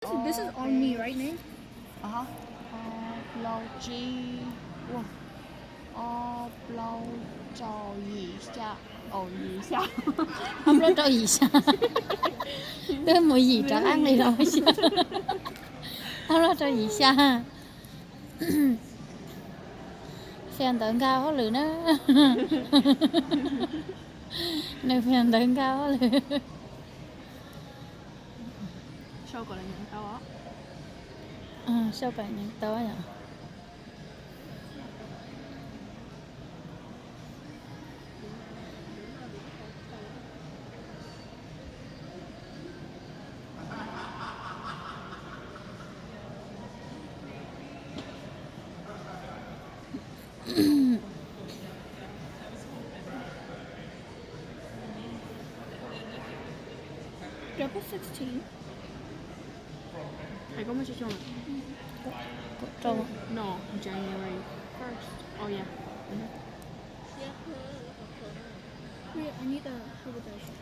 This is on me, right, Nate? Ob plaub tsib, ua, ob plaub rau yim xya, aum yim xya. Ob plaub rau yim xya. Twb mus yim rov qab nqis los xya. Ob plaub rau yim xya. Fias ntawv nkag hauj lwm na. Nws fias ntawv nkag hauj lwm. Sau kom nyeem tau yom. Do I put sixteen? Thầy có mới cho. Ủa, ủa, trâu. No, January first. Oh yeah. Mhm. Wait, I need a haberdasher.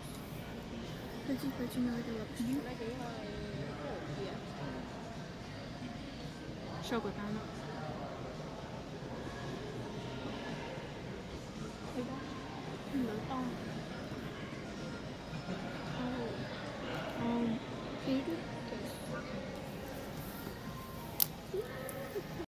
Thầy chỉ phải cho người ta lập. Sau của tao nó. Nó to.